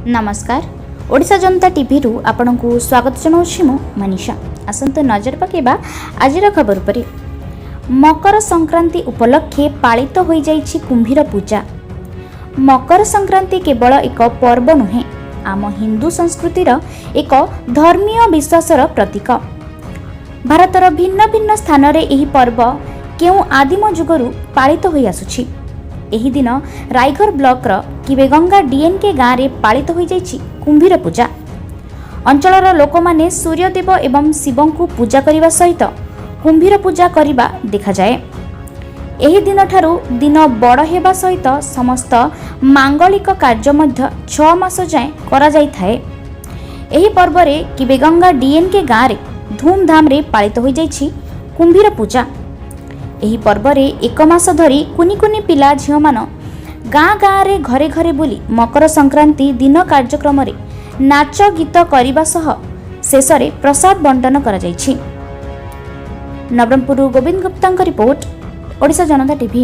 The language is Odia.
ନମସ୍କାର, ଓଡ଼ିଶା ଜନତା ଟିଭିରୁ ଆପଣଙ୍କୁ ସ୍ୱାଗତ ଜଣାଉଛି ମୁଁ ମନୀଷା। ଆସନ୍ତୁ ନଜର ପକାଇବା ଆଜିର ଖବର ଉପରେ। ମକର ସଂକ୍ରାନ୍ତି ଉପଲକ୍ଷେ ପାଳିତ ହୋଇଯାଇଛି କୁମ୍ଭୀର ପୂଜା। ମକର ସଂକ୍ରାନ୍ତି କେବଳ ଏକ ପର୍ବ ନୁହେଁ, ଆମ ହିନ୍ଦୁ ସଂସ୍କୃତିର ଏକ ଧର୍ମୀୟ ବିଶ୍ୱାସର ପ୍ରତୀକ। ଭାରତର ଭିନ୍ନ ଭିନ୍ନ ସ୍ଥାନରେ ଏହି ପର୍ବ କେଉଁ ଆଦିମ ଯୁଗରୁ ପାଳିତ ହୋଇଆସୁଛି। ଏହି ଦିନ ରାଇଘର ବ୍ଲକର କିବେଗଙ୍ଗା ଡିଏନ୍କେ ଗାଁରେ ପାଳିତ ହୋଇଯାଇଛି କୁମ୍ଭୀର ପୂଜା। ଅଞ୍ଚଳର ଲୋକମାନେ ସୂର୍ଯ୍ୟଦେବ ଏବଂ ଶିବଙ୍କୁ ପୂଜା କରିବା ସହିତ କୁମ୍ଭୀର ପୂଜା କରିବା ଦେଖାଯାଏ। ଏହି ଦିନଠାରୁ ଦିନ ବଡ଼ ହେବା ସହିତ ସମସ୍ତ ମାଙ୍ଗଳିକ କାର୍ଯ୍ୟ ମଧ୍ୟ 6 ମାସ ଯାଏଁ କରାଯାଇଥାଏ। ଏହି ପର୍ବରେ କିବେଗଙ୍ଗା ଡିଏନ୍କେ ଗାଁରେ ଧୁମଧାମରେ ପାଳିତ ହୋଇଯାଇଛି କୁମ୍ଭୀର ପୂଜା। ଏହି ପର୍ବରେ ଏକ ମାସ ଧରି କୁନି କୁନି ପିଲା ଝିଅମାନ ଗାଁ ଗାଁରେ ଘରେ ଘରେ ବୁଲି ମକର ସଂକ୍ରାନ୍ତି ଦିନ କାର୍ଯ୍ୟକ୍ରମରେ ନାଚ ଗୀତ କରିବା ସହ ଶେଷରେ ପ୍ରସାଦ ବଣ୍ଟନ କରାଯାଇଛି। ନବରଙ୍ଗପୁରରୁ ଗୋବିନ୍ଦ ଗୁପ୍ତାଙ୍କ ରିପୋର୍ଟ, ଓଡ଼ିଶା ଜନତା ଟିଭି।